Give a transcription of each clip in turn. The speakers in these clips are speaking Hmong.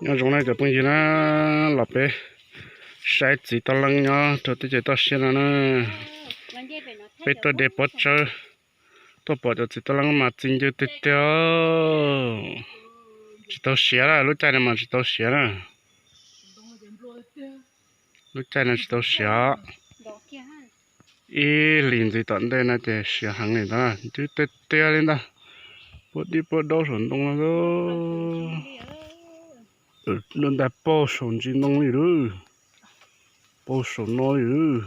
Nyob zoo na cov phooj ywg na, los peb saib txiv toj leeb nyob rau teb chaws toj siab no na. Peb tuaj de pob tsawb, tuaj pom cov txiv toj leeb mas txi ncw tiag tiag. Tsis tau siav na, lub caij no mas tsis tau siav na. Lub caij no tsis tau siav. Ib hlis ntxiv tom ntej no ces siav heev li ntag, ncw tiag tiag li ntag. Puag dib puag daub saum ntoo no. Dua ntais paug saum ntsis ntoo li lawm. Paug saum no li lawm.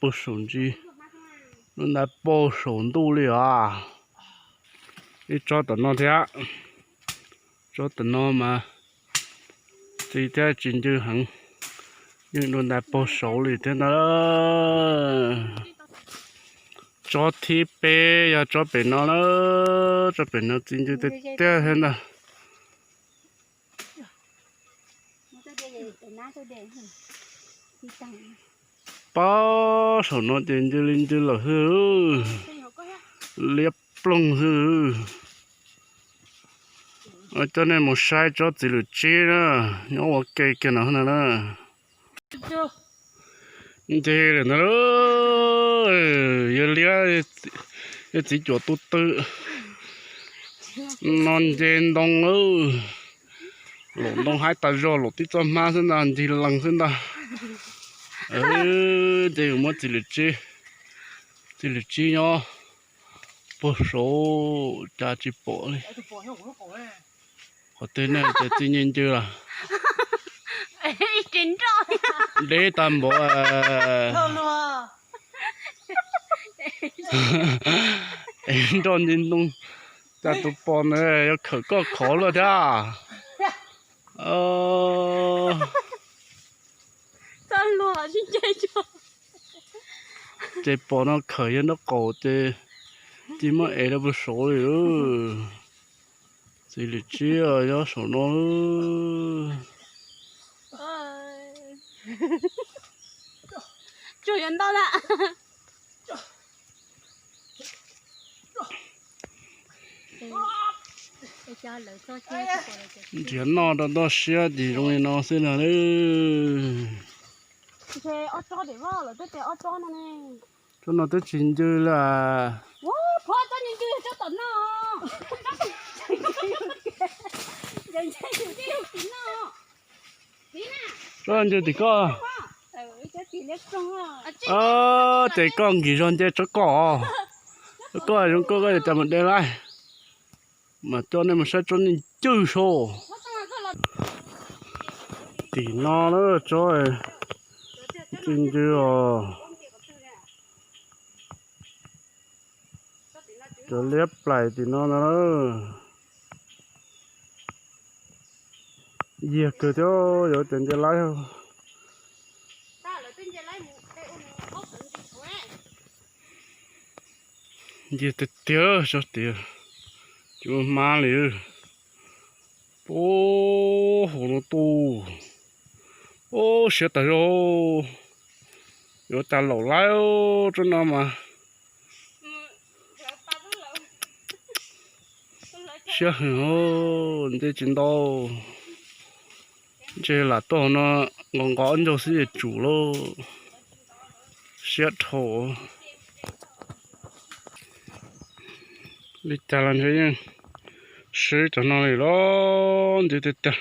Paug saum ntsis, dua ntais paug saum ntuj li os. Ib tsob tom no thiab. Tsob tom no mas txi thiab tsis ncw heev, yeej dua ntais paug saud li thiab ntag. Tsob thib peb yog tsob pem no na, tsob pem no txi ncw tiag tiag thiab ntag. Pab saum no ces ncw li ncw lawm xwb, liab ploog xwb. Coj nej mus saib tsob txiv lwm tsib na, nyob ua ke kiag no na. Nce lawm ntag, yog liab, yog txiv cuam tu tw no nce ntoo lawm. Laum ntoo haib tas zog, laum tib txoj hmab xwb ntag, ncig lees xwb ntag. Ces yus muab txiv lwm tsib, txiv lwm tsib nyob puag saud cas tsis pom li. Qhov twg ne ces txi ncw ncw los. Deb tag npaum. Nroj nce ntoo, cas tus pos ntawd yuav khawm koj khov luaj thiab. Ces pos no khawm yog nraub qaum ces tsis muaj ev rau puag saud li. Txiv lwm tsib nyob saum no. Nrhiav noj rau toj siab ces zoo li no xwb no. Tsob no twb tsis ncw li. Tsob ncw tim koj. Ces koj nkim zog nce tsob koj. Koj zoo koj, koj yuav cas mus de laib. Mas coj nej mus saib tsob ncw ncw saud. Tim no na tsob txi ncw os. Cov liab plais tim no no. Yiag kawg thiab, yuav cov nce laib. Yiag tiag tiag, tsob tias tsis muaj hmab li. Ub, hauv no tu. Ub, siab tas zog. Yuav tas laum laib tsob no mas. Siab heev, nce tsis ntau. Ntshe lam tuaj no nqos nqos ob ncaug xwb es tsum lauj. Siab dhau. Li cas los ntshe yeej swb cov no li los ncw tiag tiag.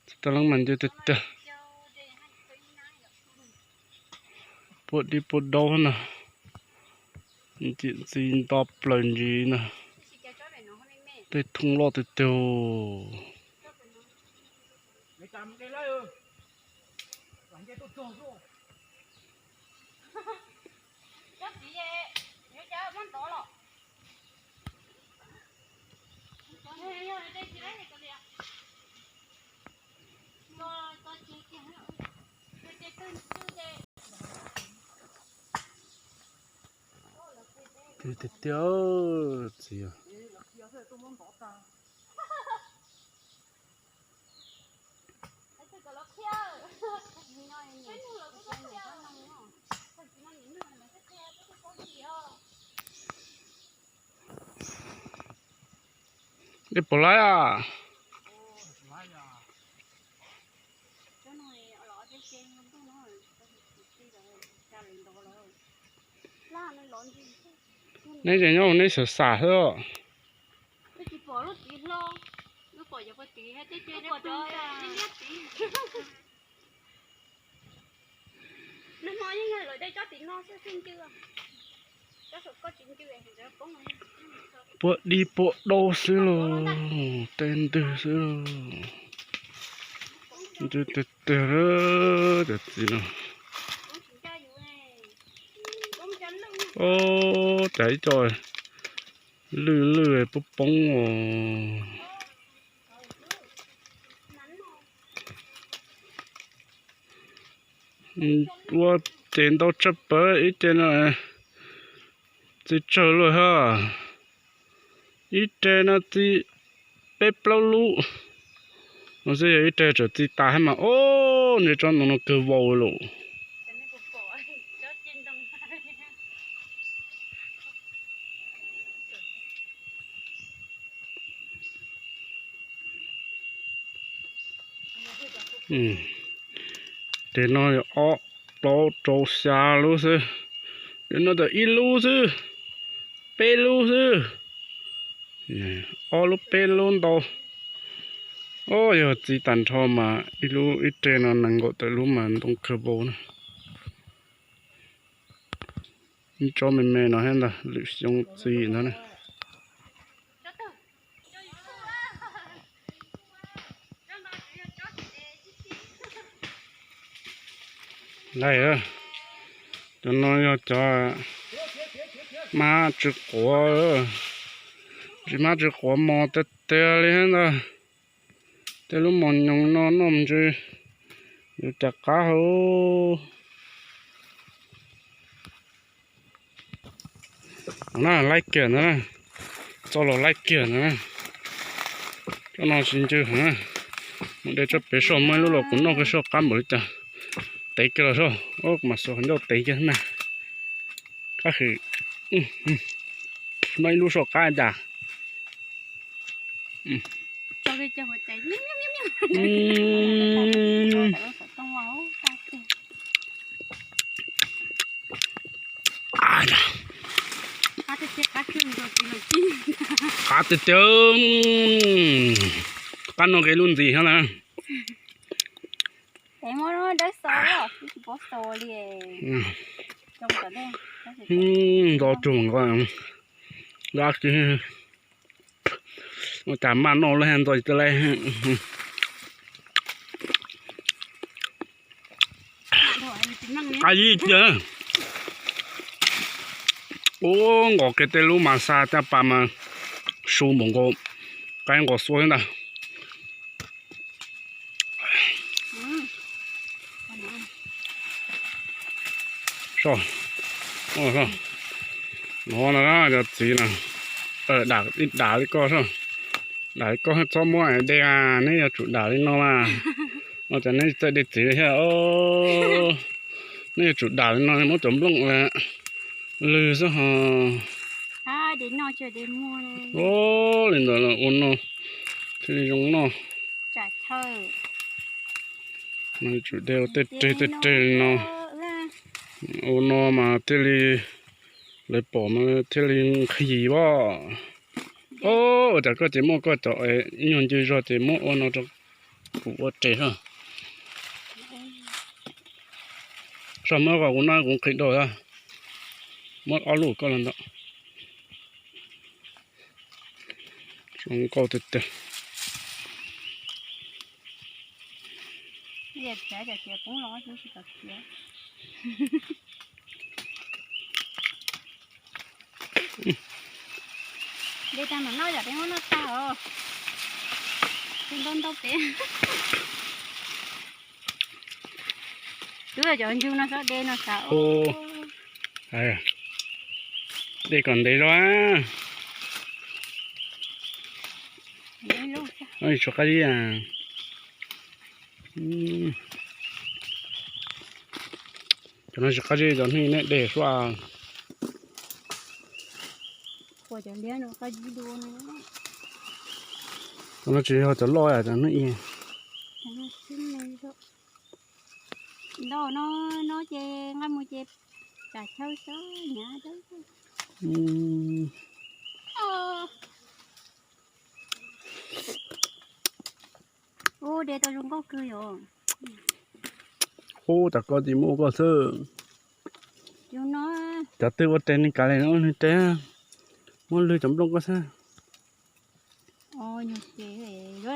Txiv toj leeb mas ncw tiag tiag. Puag dib puag daub na. Ntxim ntxi nto plaws ntsis na. Tej thooj loj tiag tiag. Tiag tiag, txiv. Dej puas laib a? Neb tseem nyob neb xav xav xwb. Puag dib puag dau xwb lauj, tej ntwg xwb lauj. Ntws tiag tiag cov txiv no. Ob, cas ib co lwj lwj poob poob os. Ua ces ntau tshaj plaws ib ce no txiv tsawg luaj hab. Ib re no txiv peb plaub lub no xwb, yog ib re tseem txiv tas hab mas ob ntsej tsob ntoo no kawg vau lawm. Tes no yog ob plaub rau xya lub xwb, tes no tas ib lub xwb, peb lub xwb, ob lub peb lub ntau. Ob, yog txiv tas nrho mas ib lub ib re no nees nkaum tawm lub mas ntoo kawg vau na. Tsob me me no thiab ntag, lwm xyoo txiv ntag na. Cov no yog cov mab tsis quav, tsis mab tsis quav mos tiag tiag li ntag. Tej lub mos nyoos no noj mus ntshe yuav cas qab hauv. Na, laib kiag ntag, txoj los laib kiag ntag. Tsob no tsis ncw heev. Mus de tsob pem soj muaj ib lub los kuv noj kiag soj qab npaum li cas. Tev kiag los soj, kuv mam xuas qhov ncauj tev kiag na. Qab hwm, noj ib lub soj qab cas. Qab tiag tiag, qab no kev lub ntxim thiab na. Nto tug nqa, dab tsi, ua cas maj noj lawm ntxo tsis laib. Qab ib tiag. Ub, nqos kiag tej lub mas xa caj pas mas su npaum nkaus qaib nqos xuab thiab ntag. Soj, no na, cov txiv na, dam li koj soj, dam li koj txhob muab de, neb yuav tsum dam li no mas, no ces neb txawj de txiv li thiab. Neb yuav tsum dam li no muab cov nplooj lwg xwb ho. Li ntawd los ua no thiaj li zoo noj. Tsum de ua tej reg tej reg li no, ua no mas thiaj li lawv pom mas thiaj li nqhis os. Ua cas koj ces muab koj cov ib nyuag ncw zog ces muab ua no rau kuv ua reg soj. Soj muab kom kuv noj kuv nqhis dua, muab ob lub koj los ntawd. Zoo nkauj tiag tiag. De tag mam noj, yam peb muab noj tag os. Ntau ntau pem. Twb cov ncw no txhob de no xav. De kom ntev zog. Tshuav qab zib. Cov no tsis qab zib, cov hnub neb de suab. Ua cov liab no qab zib dua no. Cov no tsis yog cov loj, cov no ib. Ntau no, no ces nqaij mus ces tsam chaw xyov nyav. Ua de tau zoo nkauj kawg yom. Ub, tas koj tsis muab ua koj xwb. Cov twg ua tes ne, kav liam ua nws tes, muab lwg cov nplooj koj xwb.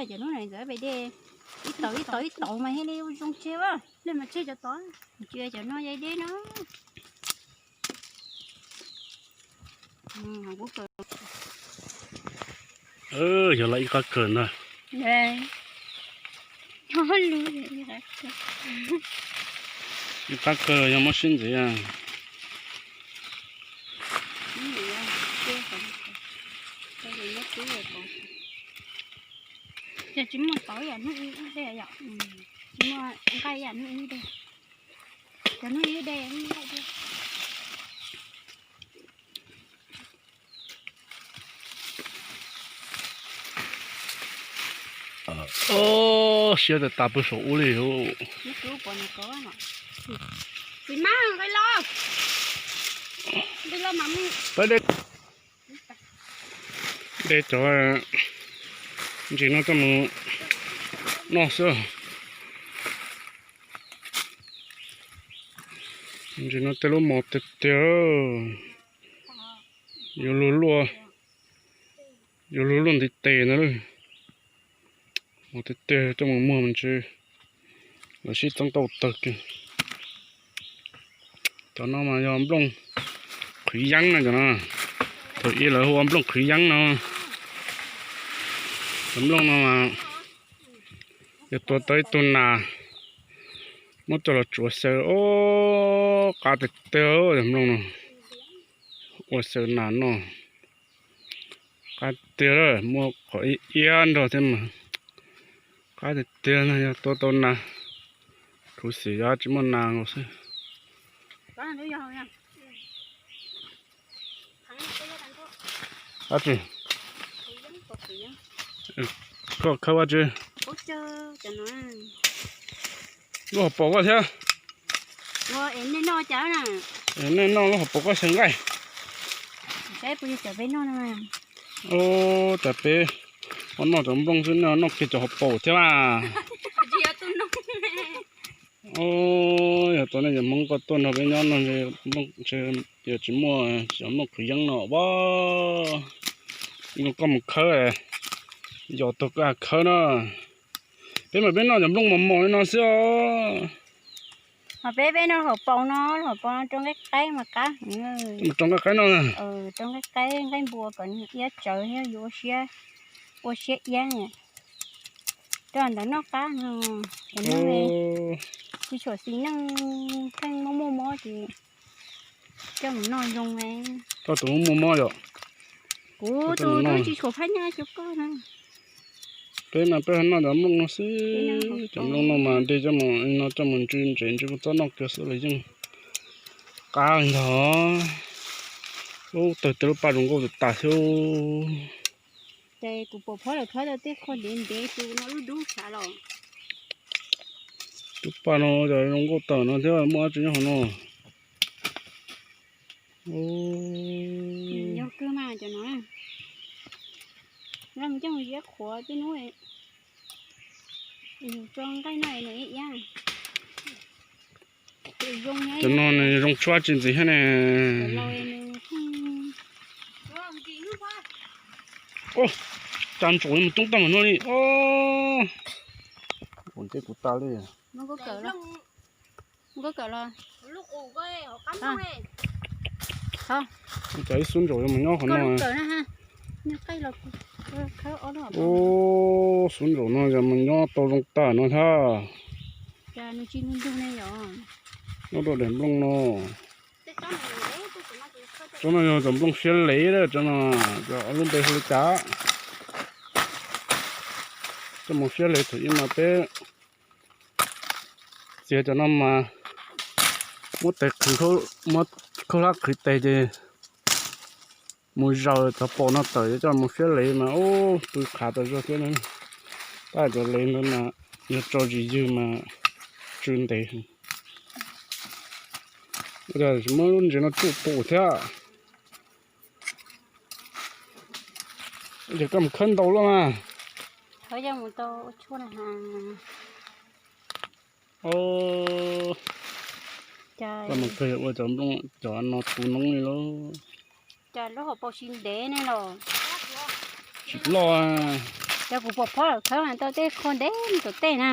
Cov no ntxawm pem dej, ib tauv ib tauv ib tauv mas thiaj li zoo tseg a. Dej mas tseg cov tod, tsis cov no yog dej no. Yog los ib qab kawg ntag. Ib qab kawg yog muab sib ntxiv. Yog tsis muaj tauv yam hnub ib de yom, tsis muaj nqaij yam hnub ib de, cov hnub ib de nqaij. Ob, siab tas tas pw saum ub li. Peb de, de cov ntsis no coj mus noj xwb. Ntsis no tej lub mos tiag tiag, yuav luag luaj, yuav luag luaj ntiv tes na. Mos tiag tiag coj mus muag mas ntshe lawv sib txeeb tau tawg kiag. Cov no mas yog nplooj qhwv yeeb no cov no. Thaum ub lawv hu ua nplooj qhwv yeeb no. Cov nplooj no mas yog tua tau ib tug nas, muab coj los tsuav xyaw, ob, qab tiag tiag cov nplooj no. Ua xyaw nas noj. Qab tiag, muaj qhov iab iab nrog thiab mas. Qab tiag tiag no yog tua tau nas. Khuv xim yog tsis muaj nas nkaus xwb. Dab tsi? Koj khawb dab tsi? Lub hauv paus koj thiab. Nej noj lub hauv paus koj xyaw nqaij. Ub, cas peb ua noj cov nplooj xwb nej noj kiag cov hauv paus thiab mas. Ub, yog tus nej cov Hmoob koj tuaj nrog peb nyob no, nplooj ntshe yog tsis muaj cov nplooj qhwv yeeb no as. Koj mus khawb, yog tus koj khawb na. Peb mas peb noj cov nplooj mos mos li no xwb os. Ho peb, peb noj hauv paus no, hauv paus no rau nqaij qaib mas qab. Rau nqaij qaib no. Rau nqaij qaib, nqaij npua kom nws iab tsawv thiab yuav ua siab, ua siab iab. Rau ntawd noj qab no, tsis tshua xis neej, pheej muaj muaj mob ces coj mus noj zoo. Koj tus muaj mob yom? Kuv tus tsis tshua phab nyaj cov koj na. Peb mas peb noj cov nplooj no xwb, cov nplooj no mas de coj mus no coj mus ntsis ntsev ntsis kuj txob noj kiag xwb los yeej qab li ntag. Ub, tawg tej lub paj zoo nkauj tas tas thiab. Ces kuv pom phab lawm, phab tej qho ntev ntev tus no lub dub xav los. Lub paj no zoo nkauj tawm no thiab muaj dab tsi nyob hauv no. Yog kawg mas cov no. Mus coj mus ziab qhuav tej hnub yus tso nqaij noj nws iab iab. Cov no nws zoo tshua tsis ntxiv thiab ne. Ub, cas ntsaum mus coob tag mus no li. Ub, ntsej kuv tas li. Cas ib xub ntsaum yuav mus nyob qhov no. Ub, xub ntsaum no yog mus nyob tau zoo tag no thiab. Nyob rau daim nplooj no. Cov no yog cov nplooj siab lev, cov no, cov lub npe hu li cas? Coj mus siab lev thaum ub mas peb txiav cov no mas muab tes qhwv, muab khaub hlab qhwv tes ces Mus zaws cov pos no tawm coj mus siab lev mas ub pw qhav tas zog thiab na. Tab cov lev ntawd mas yog tso zis ywg mas tsw ntev. Tsis muab lub ntses no tsuj tus thiab. Ces koj mus khawb ntau luaj mas. Koj mus kawg ua cov nplooj cov no tu noob li lauj. Cas lub hauv paus tsis ntev ne los? Tsis loj. Cas kuv pom phob lawm khawb tau tej qho ntev tom tej na.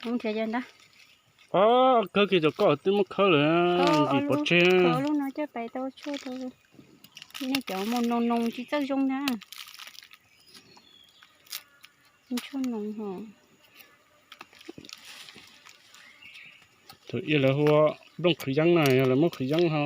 Nrhiav cov ntawd. Khawb kiag cov koj twb muab khawb lawm, nkim pov tseg. Lub no coj pais tau tshuaj rau nej cov muag noo noo tsis txawj zoo na. Tshuaj noo ho. Thaum ub lawv hu ua nplooj qhwv yeeb na, yog lawv muab qhwv yeeb ho.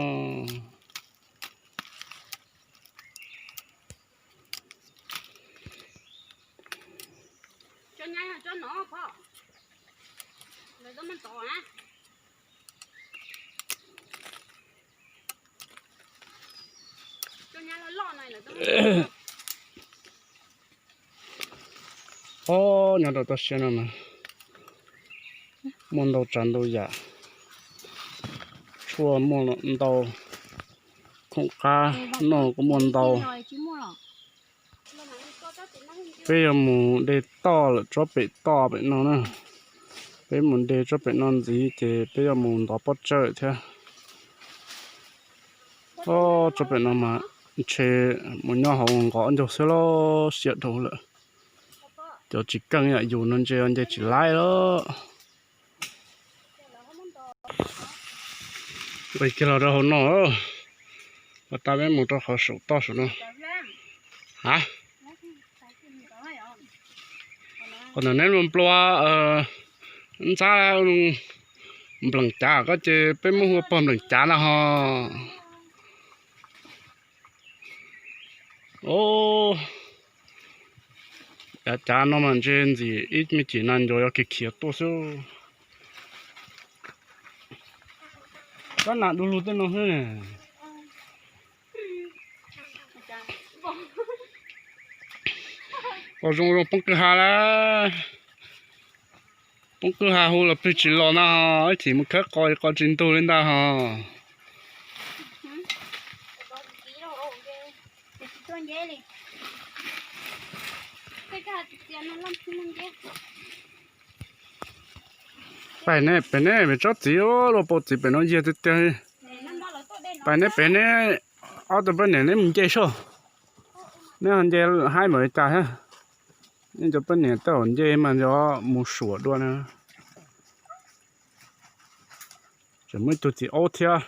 Ob, nyob rau toj siab no mas muaj ntau tsav ntau yam, tshuaj muaj ntau, khoom qab noj kuj muaj ntau. Peb yuav mus de toj lawm tsob pem toj pem no na. Peb mus de tsob pem no ntxiv ces peb yuav mus ntov pob tsawb thiab. Ob, tsob pem no mas ntshe mus nyob hauv nqov ncaug xwb los siab dhau lawm. Cov tsis keej yam yus no ntshe nce tsis laib lawm. Nqis kiag los rau hauv no, ua tas peb mus rau qhov saum toj saum no. A, qhov ntawm neb nplua ntxhab npleem cav ko ces peb muab hu ua pog npleem cav na ho. Cav cav no mas ntshe ntxim ib me chim na ncuav yuav khiav khiav tuaj xwb. Kab nas du lug tej no xwb. Qos zoo zoo poob kwj ha lawm. Poob kwj ha hu los plig tsis los ntag ho, ib chim mus khawb qos qos tsis ntug li ntag ho. Pem ne, pem ne, pem tsob txiv, luaj paus txiv pem no yiag tiag tiag. Pem ne, pem ne, ob tug poj niam neb mus nce soj. Neb ho nce haib npaum li cas thiab? Nej cov poj niam tej zaum nce mas yuav mus suam dua na. Tseem muaj ib tug txiv aub thiab.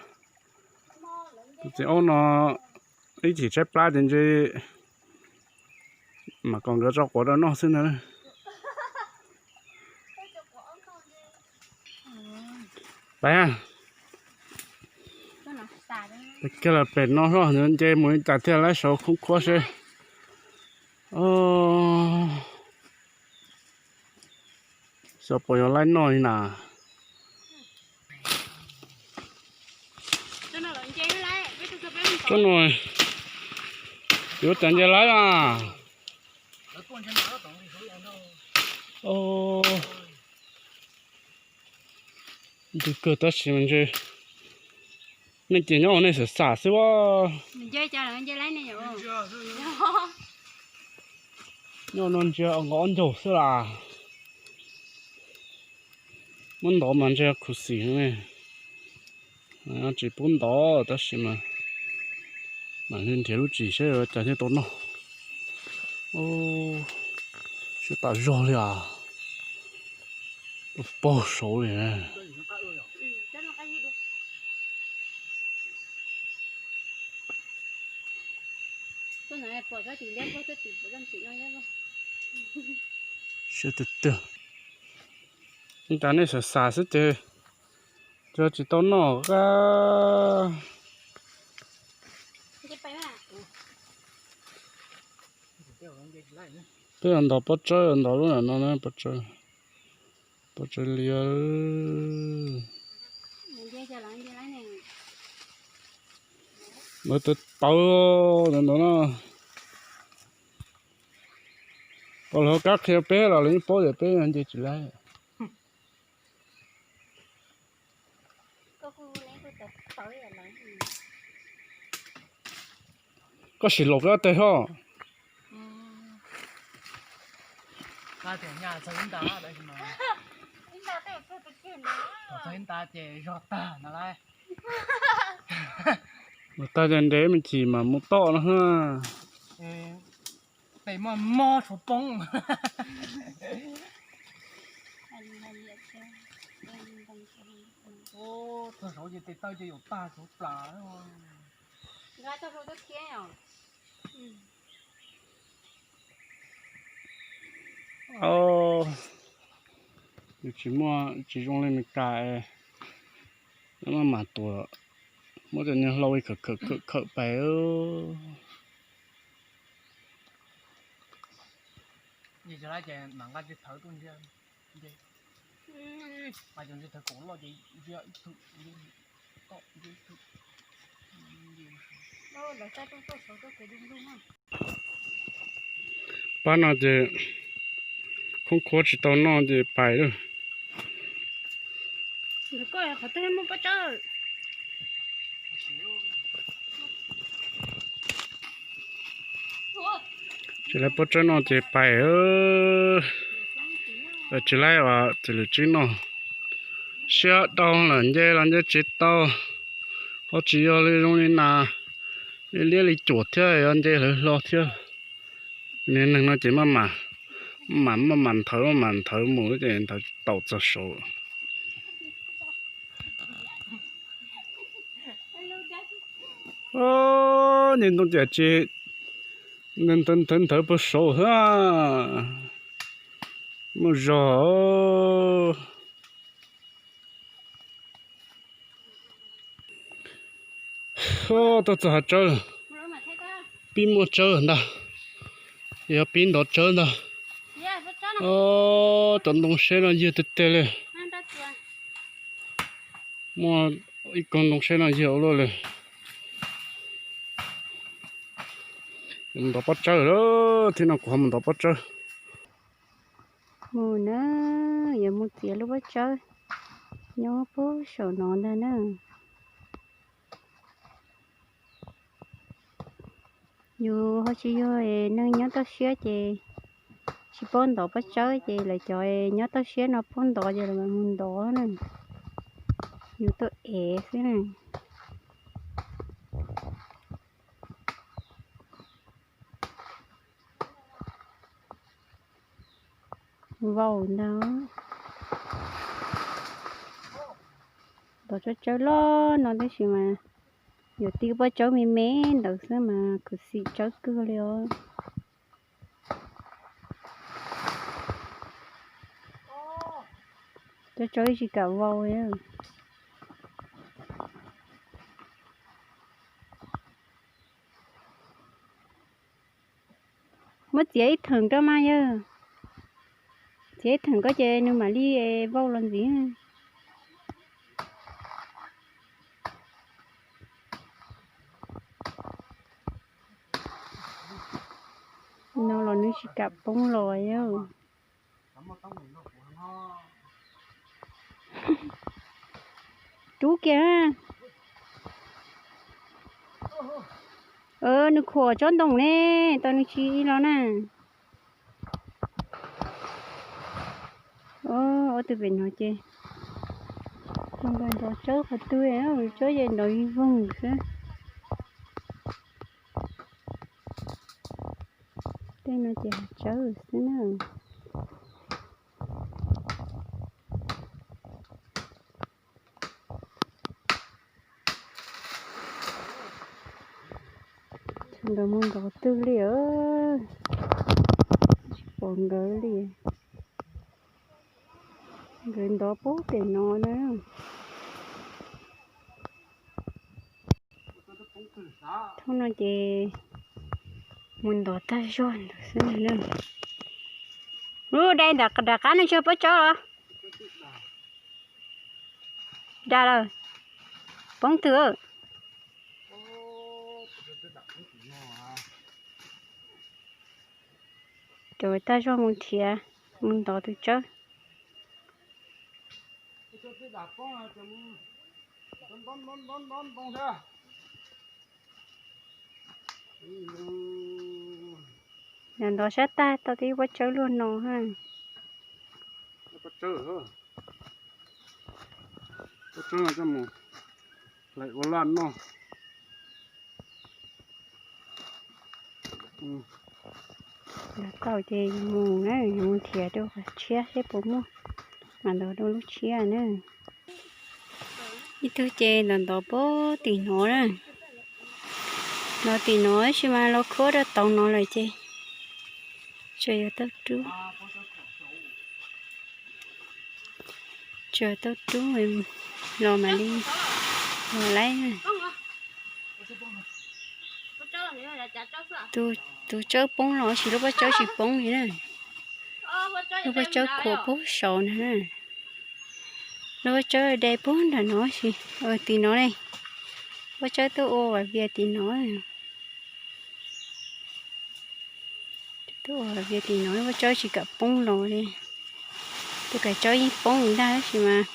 Tus txiv aub no ib chim tshaib plab ces ntshe mam kom nkawd tso quav rau noj xwb ntag. Peb, peb kiag los pem no hlo, nce mus li cas thiaj laib saud khoob khuab seb. Xyov puas yog laib noj li na. Tsob no yuav cas nce laib na. Ntws kawg tab sis mas ntshe nej ces nyob nej xam xam xwb as. Nyob no ntsia nqov ncaug xwb las. Muab ntov mas ntshe khuv xim ne. Tsis pub ntov tab sis mas mam li nrhiav lub tsis seb ua cas thiaj tau noj. Siab tas zog li as. Ua paug saud li. Siab tiag tiag. Ib tas nej xav xav xwb ces tsis tau noj. Peb yuav ntov pob tsawb, ntov lub no na, pob tsawb, pob tsawb liab. Lawv tawv tawv ntawd no. Pom lawv kab qhia peb los lawv yeej paub tias peb nce tsis laib. Koj sim laus koj teg hos. Mus tag ces ntev me ntsis mas mus tom no. Tes muaj mob tshuav poob. Txog saud ces tes taw ces yuav tag tshuav plas. Yus tsis muaj, tsis zoo li Meskas, maj mam tuam, muab cov niag hlau khawm khawm khawm khawm pais. Pab no ces khoob khuab tsis tau noj ces pais lawm. Tsis laib pob tsawb no ces pais. Tsis laib os, tsis lwm tsib noj. Siab dhau lawm, nce los nce tsis tau. Ho tsis yog li zoo li nas, li liab li cuam thiab, yog nce hlawv hlo thiab. Niag neeg no ces maj mam, maj mam nthawv, maj mam nthawv mus ces nthawv tau txog saud. Niag ntoo tiam tsis nthawv nthawv puag saud xwb. Muaj zog. Tuaj txog hav tsawb, pib muaj tsawb ntag, yog pib ntov tsawb ntag. Cov ntoo seb no yig tiag tiag li. Muaj ib koog ntoo seb no yig ua luaj li. Mus ntov pob tsawb lawm, thaum no kuv ho mus ntov pob tsawb. Mus na, yuav mus txiav lub pob tsawb nyob puag saum no ntag na. Yus ho tsis yog neeg nyob toj siab ces tsis paub ntov pob tsawb, ces lawv cov nyob toj siab no paub ntov ces lawv mus ntov na. Yus tuaj ev xwb na. Vau ntag. Ntov tsawb tsawb loj no tab sis mas yuav tib pob tsawb me me ntawd xwb mas khuv xim tsawb kawg li os. Tsawb tsawb tsis kam vau. Muab txiav ib theem rau mas yawg. Txiav ib theem ko ces nws mam li vau los ntxiv. No los nws tsis kam poob los yawg. Rub kiag. Nws khuam tsob ntoo ne, tau nws tsis los na. Ob tug pem no ces nrov nrov tsawb qhov twg, tsob yeej nrov vig voog xwb. Tej no ces hav tsawb xwb na. Nkawd mus ntov twg li os? Tsis pom nkawd li. Nkawd ntov puag pem no na. Thaum no ces mus ntov tag zog ntawd xwb na. Lub dai nram qab no tsis yog pob tsawb los? Da lawm. Poob twg? Cov tag zog mus nrhiav, mus ntov tus tsawb. Yog ntov sab tag tau tib pob tsawb luaj no ha. Pob tsawb no coj mus hlais ua laj noj. Ntov tau ces yus mus na, yus mus nrhiav rau qhov tshiab seb puas muaj, mam ntov rau lub tshiab na. Ib tug ces ntov ntov puag tim no na. Ntov tim no tab sis mas los khuab rau tau no lawm ces tsuas yog tau rub, tsuas tau rub los mam li los laib na. Tus tsawb poob los sis lub pob tsawb tsis poob li na. Lub pob tsawb khuam puag saud na. Lub pob tsawb de puag nram no sis, tim no ne. Pob tsawb tuaj ua vias tim no. Tuaj ua vias tim no, lub pob tsawb tsis kam poob los li. Tus kav tsawb yeej poob ntag tab sis mas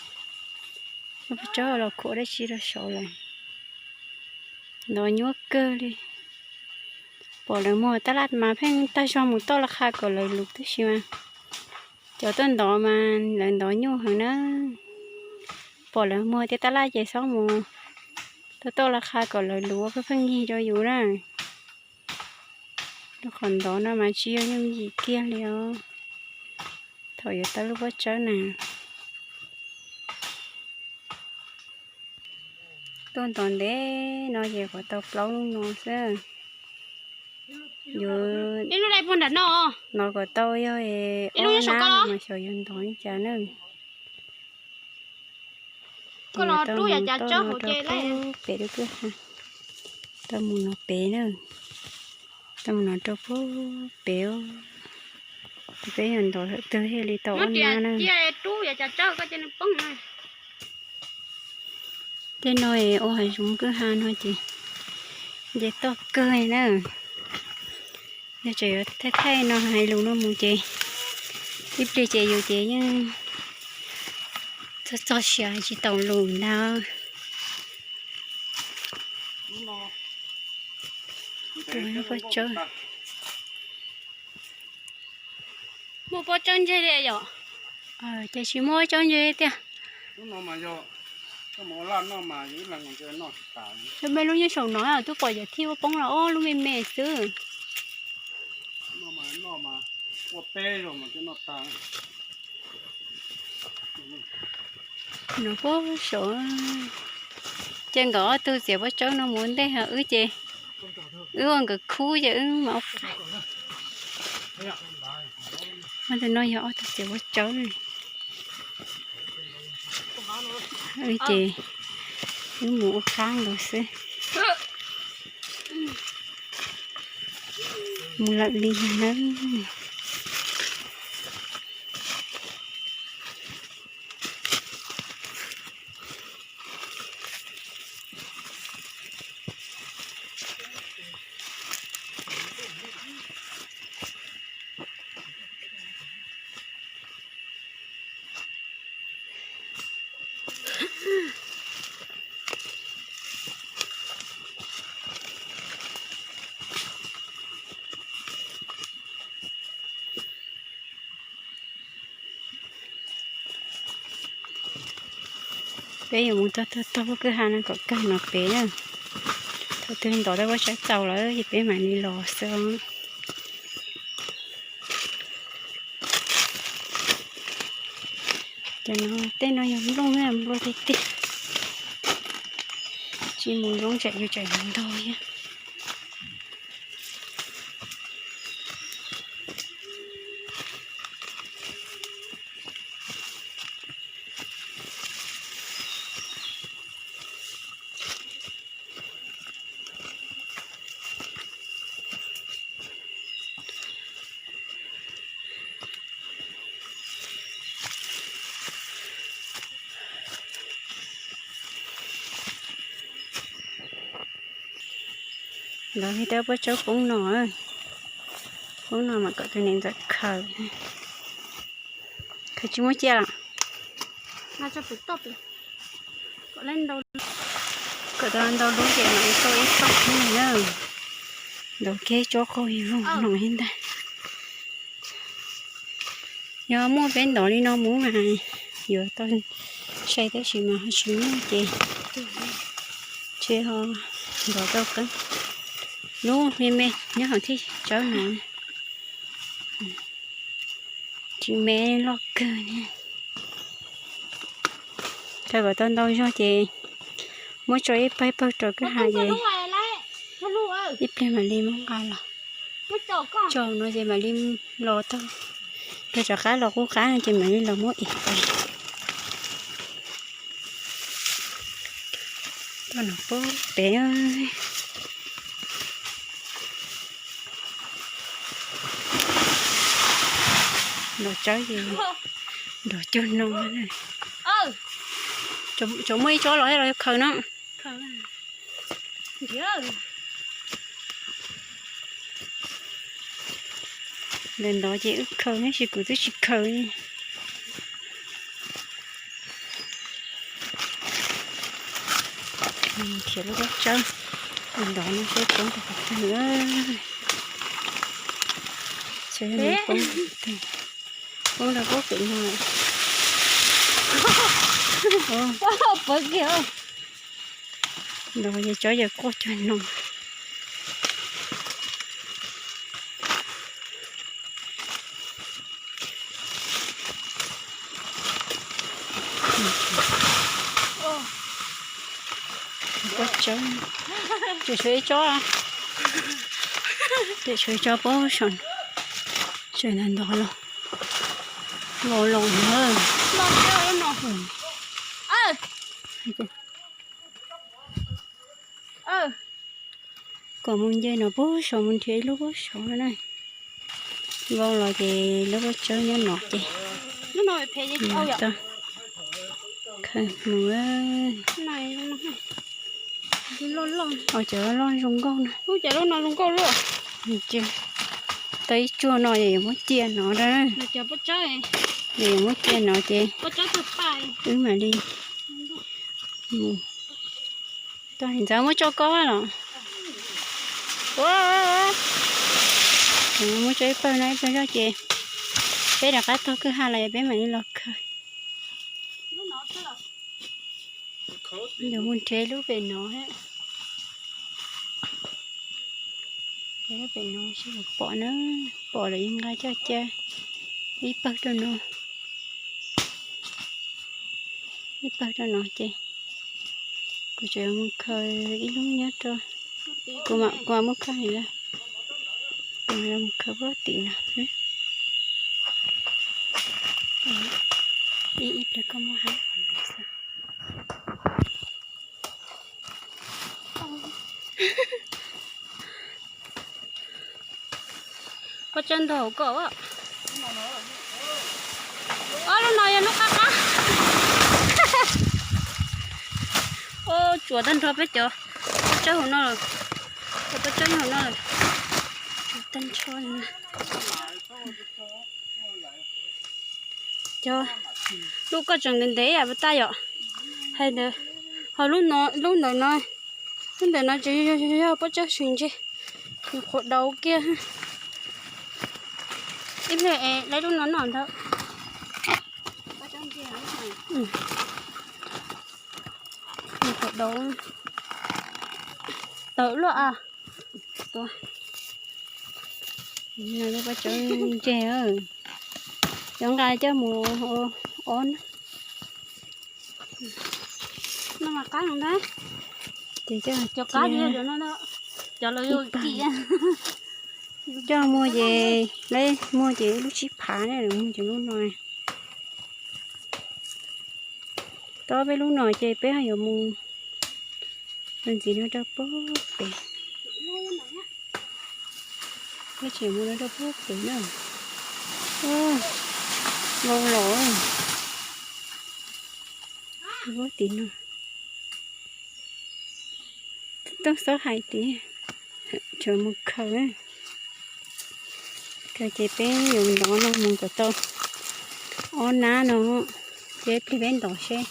lub pob tsawb los khuam dab tsi rau saud lawm. Ntov nyuaj kawg li. Pom lawv muag tab laj mas pheej tag zog mus toj laj qha kom lawv luv tab sis mas cov tuaj ntov mas lawv ntov nyuaj heev na. Pom lawv muag tej tab laj ces xob mus toj toj laj qha kom lawv luv pheej pheej yig rau yus na. Rau qhov ntov no mas tsis yog yooj yim kiag li os. Thaum yuav tau lub pob tsawb na, tuaj ntov ntev no ces kuv tau plaub lub no xwb. Yuav ntov kom tau yog ob nab mas xyov yuav ntov li cas na. Tau mus toj no rau pem lub kwj ha, tau mus no pem na, tau mus no rau pem. Peb yog ntov lawm twg thiaj li tau ob nab na. Tej no es ua hav zoov kwj ha no ces nce toj kawg na. Yog tseem yuav thaij thaij no hais lus no mus ces ib pliag ces yus ces yeej txog txog siav tsis tau lus ntag. Tus pob tsawb, muaj pob tsawb ntseg li yom? Ces tsis muaj pob tsawb ntseg tiag. Lub me lub nyob saum no twb pom yam thij ua poob los ob lub me me xwb. No puag saud, ces nkawd ob tug txiav pob tsawb no mus ua ntej ho wb ces wb ua nkawd khub ces wb mam ua qab. Ob tug no yog ob tug txiav pob tsawb. Wb ces wb mus ua qab nkawd xwb. Mus lawm li na. Peb yuav mus txog txog tog lub kwj ha no kom kawg no pem na. Thaum twg ntov tau pob tsawb txaus lawm ces peb mam li los xwb. Cov no tej no yog nplooj, nplooj tiag tiag. Tsis mus zoo tsam yus tsam yus ntog thiab. Ntov li tab pob tsawb poob no. Lub no mas kom tus niam ntxawm khaws, khaws tsis muaj ciaj los. Kom tau ntau lub ces mam li tau ib tog na. Ntov kiag tsob qaug ib voog no thiab ntag. Yog muaj peb ntov li no mus mas yuav tau sai, tab sis mas ho tsis muaj ces tsis ho ntov tau qeeb. Lub me me nyob hauv thiaj tsawb no. Tsis me, loj kawg. Khaws kom tau ntau zog ces muab tso ib pawg pawg rau kwj ha ces ib pliag mam li muab nqa los. Tso no ces mam li los tau. Khaws rov qab los qub qab no ces mam li los muab ev pais. Toj no pem. Nrov tsawb ces nrov cuag no. Tsuas muaj ib tsob los los khaws no. Ntawm ntov ces wb khaws tab sis kuv twb tsis khaws li. Nrhiav lub pob tsawb ntov no seb poob rau qhov twg. Poob, poob rau pob pem no. Poob kiag. Ntov ces tsob yawg quaj cuag no. Pob tsawb, tseem tshuav ib tsob, tseem tshuav ib tsob pob saum, tseem ntov los, los los. Kom mus nce no pob saud mus nrhiav ib lub pob saud na. Vau los ces lub pob tsawb nyob no ces khaws mus. Cov loj loj zoo nkauj na. Tau ib tsuag no yog yuav muab cia no, yog yuav muab cia no ces wb mam li mus. Tau, ntxawm muab tso koj los. Muab tso ib pawg no ib pawg zog ces peb rov qab tog kwj ha los peb mam li los khaws. Yuav mus nrhiav lub pem no. Lub pem no seb puas pom na, pom lawm yeej nqa coj cia ib pawg rau no. Ib pawg rau no ces kuv tseem mus khaws ib lub nyob rau, kuv mam muab khaws li, kuv mam mus khaws puag tim no. Ib pliag koj muab hab. Pob tsawb ntog hauv ko. Ob lub no yog lub qab qab. Tsuas tag nrho peb cov pob tsawb hauv no lawm. Cov pob tsawb nyob hauv no lawm. Tsuas tag nrho. Cov lub ko tseem ntev ntev yam puas tag yom. Hais ntawd, ho lub no, lub ntawm no, lub ntawm no tseem yog pob tsawb sib ntseg, nws qhuav dauv kiag. Ib pliag es lawv lub no noj ntawd. Nws qhuav dauv. Tawm luaj a. Pob tsawb ntseg, cov nqa coj mus ob na. No mas qab ntag. Ces coj, cov qab ib pawg coj muag ces, lawv muag ces lub tsib phav na, lawv muag ces lub no. Tob peb lub no ces peb yuav mus ntxiv no rau puag pem. Peb tseem mus no rau puag pem na. Vau los puag tim no. Tub xob hais tias tseem mus khaws. Ces peb yuav ntov no mus kom tau ob nab no, ces peb ntov seb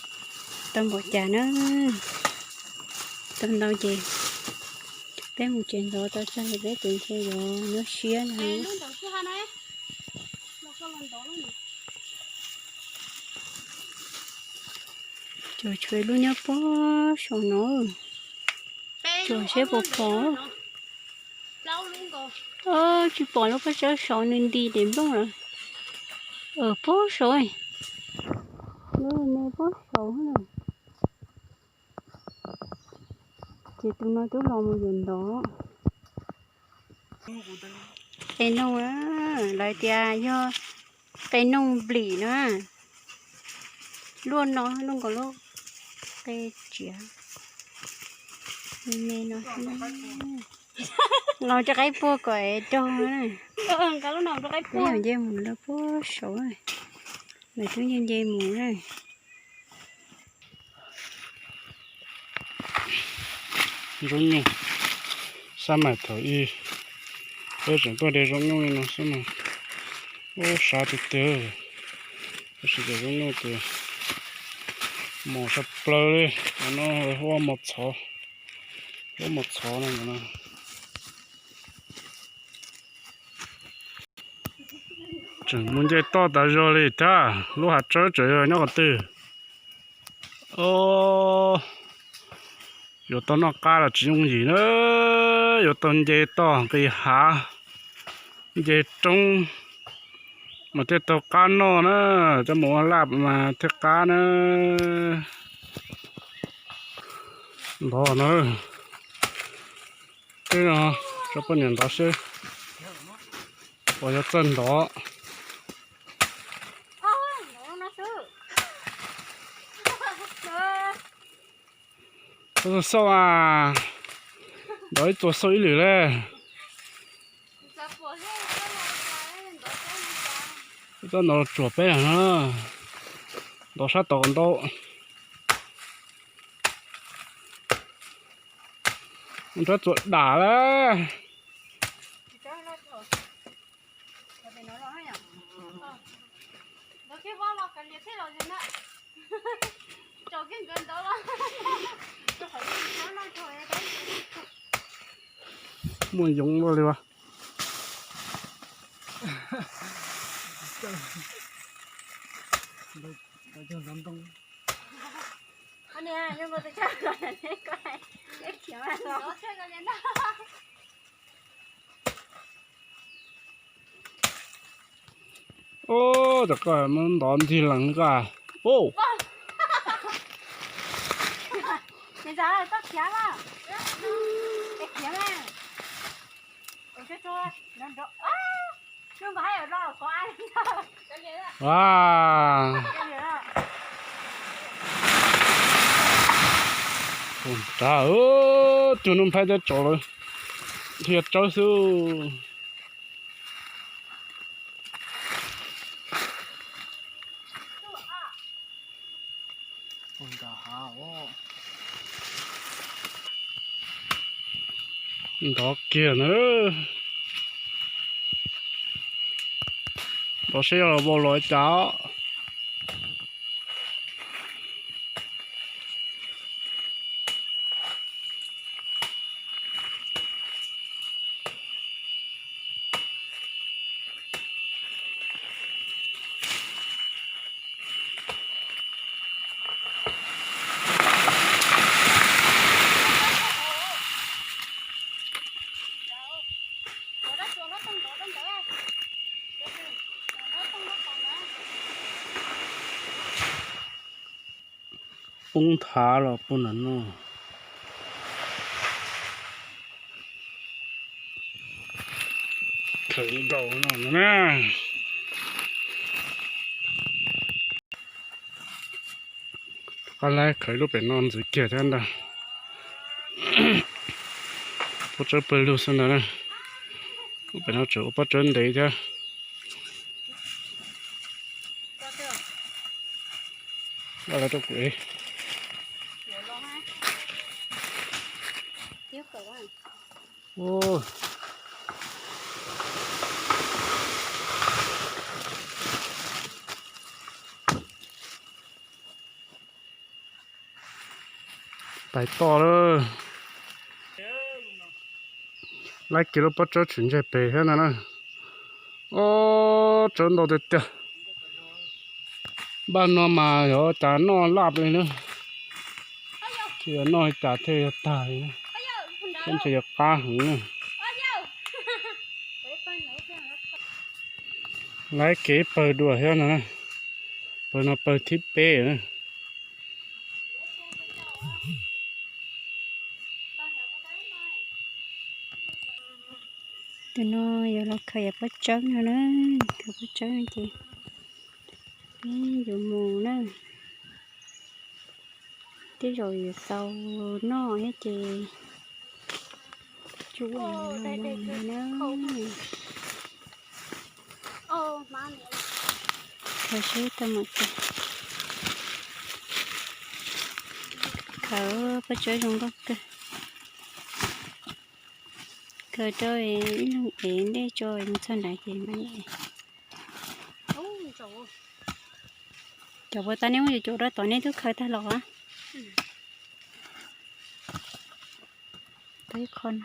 tau npaum cas na. Tau ntau ces peb mus tsev ntxov tau tsawg ces peb tus ntshe yuav nyuaj siab no. Cov tshuav lub nyob pob saum no, tsuas seb puas pom. Tsis pom lub pob tsawb saud, nws nti tes nplooj lawm. Pob saud, lub me pob saud na. Ces tus no twb los mus yuav ntov. Qe noog, lawv tias yog qe noog nplim na. Luaj no luaj nkaus lub qe tsiav me no. Los rau qaib puag kom dog na. Peb yuav nce mus lawm puag saud, lawv twb nce nce mus na. Zoo nyuj, xab mais thaum ub peb tseem tuaj de zoo nyuj li no xwb mas, ub sab tiag tiag. Tab sis cov zoo nyuj ces mos sab plaws li, no hu ua mos txhov, hu ua mos txhov no. Tseem mus nce toj tas zog li thiab, lub hav tsawb tseem yog nyob qhov twg. Yuav tau noj qab los tsis yooj yim na, yuav tau nce toj nqis hav, nce roob mas thiaj tau qab noj na, coj mus ua laj mas thiaj qab na. Ntov na, tso poj niam ntov seb puas yuav txawj ntov. Xauj a, ntov ib txuas xauj ib lwm le. Txoj ntov los tsuam peb na, ntov sab tod kom ntau. Rab txuas dam lawm. Muaj yoov luaj li as. Ub, cov koj muab ntov ntig lees koj. Ub. Ua nrad, cuag Nuj Nplhaib teb tsaus lawm, dhia tsawb xwb. Ntov kiag na. Ntov seb yog los vau los cas. Poob nthav los poob ntawm no. Khaws nkaus no na. Qab laib khaws lub pem no ntxiv kiag thiab ntag. Pob tsawb pawg lug xwb ntag na. Lub pem no tseem ua pob tsawb ntev thiab. Ua los rau kuv. Ub. Tais toj lawm. Laib kiag lub pob tsawb tsis ntseg pem thiab ntag na. Ob, tsawb ntau tiag tiag. Npaj no mas yuav cas noj laj li na. Tsis noj li cas thiaj yuav tag li na. Thiab ntshe yuav qab heev na. Laib kiag ib pawg dua thiab no na. Pawg no pawg thib peb na. Tus no yuav los khaws yam pob tsawb no na, khaws pob tsawb no ces peb yuav mus na. Tej zaum yuav tau noj thiab ces tsuas mus na. Khaws seb tau mam tso. Khaws pob tsawb zoo nkauj kawg. Khaws rau ib leeg ev ntej tso mus txog nrad ces mam li ev. Cov puas tau nej muab cov cov rau tom nej twb khaws tag los a. Tau ib qho no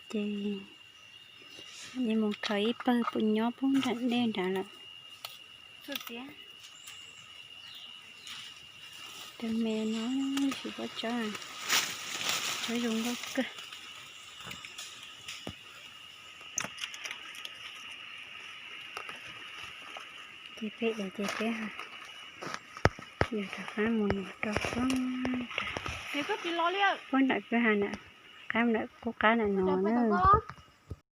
ces mus khaws ib pawg puas nyob pub nram dej nrad lawm. Tus me no tsis pob tsawb, tsawb zoo nkauj kawg. Ces peb ev ces peb yuav rov qab mus rau puag nram kwj ha na, qab nram qub qab nram no na.